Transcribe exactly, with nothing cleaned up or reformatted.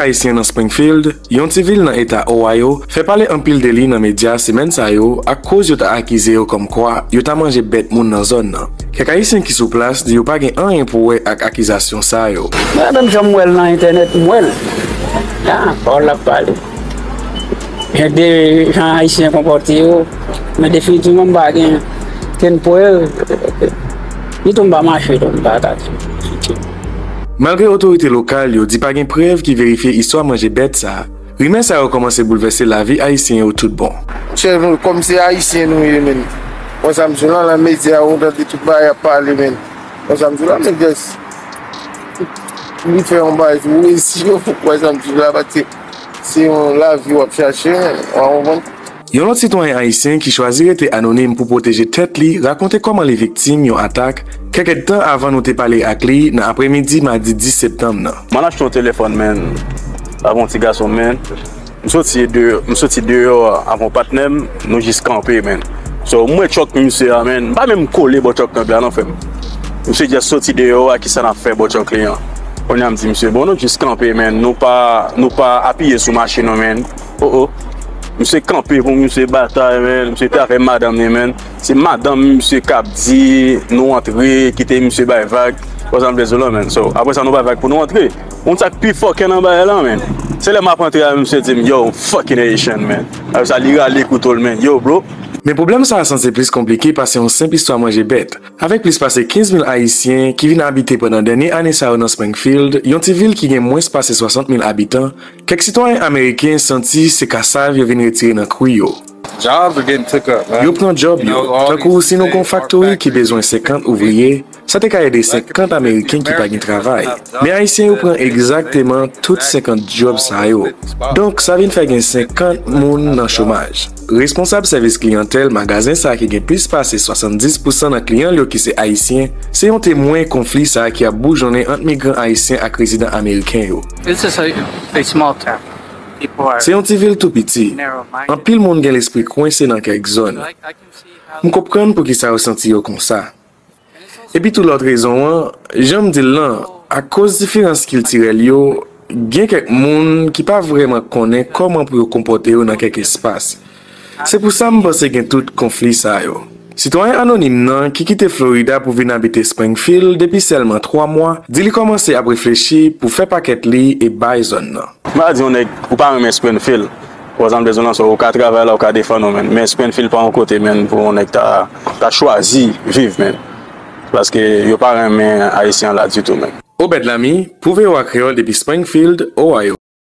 Ayisyen nan Springfield, yon ti vil nan eta Ohio, fè pale anpil de li nan medya semèn sa yo akkoz yo ta akize yo kòmkwa yo ta manje bèt moun nan zòn nan. Kèk Ayisyen ki sou plas di yo pa gen anyen pou wè ak akizasyon sa yo. Madanm, jan m wè l nan entènèt, m wè l. Ah, pawòl l ap pale. Gen de jan Ayisyen konpòte yo, men definitivman m pa gen kenn prèv. Ditou m pa mache tou, m pa ka di. Malgre otorite lokal yo di pa gen prèv ki verifye istwa manje bèt sa, rimè sa yo kòmanse boulvèse lavi Ayisyen yo tout bon. Chè, nou, kòm se Ayisyen nou ye, menn. Wè sa m di w lan, nan medya, ou tande tout bagay ap pale, menn. Wè sa m di w lan, men guys, li fè yon bagay sou resi yo, wè sa m di w la, paske se yon lavi w ap chache, menn. W a konprann? Yon lòt sitwayen ayisyen ki chwazi rete anonim pou pwoteje tèt li rakonte kòman li viktim yon atak kèk èdtan avan nou te pale ak li nan apremidi madi dis septanm nan. Mwen achte yon telefòn, menn, avè yon ti gason, menn. M soti de, m soti deyò avè yon patnè m, nou jis kanpe, menn. So, m wè truck misye a, menn. M pa menm kole bò truck kanpe a, non, frè m. Misye just soti deyò a, kisa n ap fè bò truck li an? Kounye a m di misye, bon, nou jis kanpe, menn. Nou pa, nou pa apiye sou machin nou, menn. Oh, oh. Misye kanpe pou misye batay, menn. Misye te avè madanm li, menn. Se madanm misye k ap di nou antre, kite misye bay vag. Wè sa m vle di w lan, menn. So, apre sa, nou bay vag pou nou antre. Moun sa k pi fòkè nan bagay lan, menn. Se lè m ap antre a, misye di m, yo, fucking Haitian, menn. Apre sa, li rale kouto l, menn. Yo, bro. Men pwoblèm sa a sanse plis konplike pase yon senp istwa manje bèt. Avèk plis pase kenz mil Ayisyen ki vin abite pandan dènye ane sa yo nan Springfield, yon ti vil ki gen mwens pase swasant mil abitan, kèk sitwayen ameriken santi se kasav yo vin retire nan kwi yo. Yo pran djòb yo, tankou si nou gen yon faktori ki bezwen senkant ouvriye, sa te ka ede senkant Ameriken ki pa gen travay. Men Ayisyen yo pran egzakteman tout senkant djòb sa yo. Donk, sa vin fè gen senkant moun nan chomaj. Responsab sèvis kliyantèl magazen sa a ki gen plis pase swasanndis pousan nan kliyan l yo ki se Ayisyen, se yon temwen konfli sa a ki ap boujonnen ant migran ayisyen ak rezidan ameriken yo. This is a, a small town. People are Se yon ti vil tou piti. Narrow-minded. Anpil moun gen lespri kwense nan kèk zòn. I, I can see how M konprann poukisa yo santi yo konsa. Epi tou lòt rezon an, jan m di l lan, akoz diferans kiltirèl yo, gen kèk moun ki pa vrèman konnen kòman pou yo konpòte yo nan kèk espas. Se pou sa m panse gen tout konfli sa yo. Sitwayen anonim nan ki kite Florida pou vin abite Springfield depi sèlman twa mwa, di li kòmanse ap reflechi pou fè pakèt li e bay zòn nan. M pa di yon nèg ou pa renmen Springfield, ou pa janm bezwen lanse, ou ka travay la, ou ka defann ou, menn. Men Springfield pa yon kote, menn, pou yon nèg ta, ta chwazi viv, menn. Paske yo pa renmen Ayisyen la ditou, menn. Obed Lamy, pou V O A Kreyòl depi Springfield, Ohio.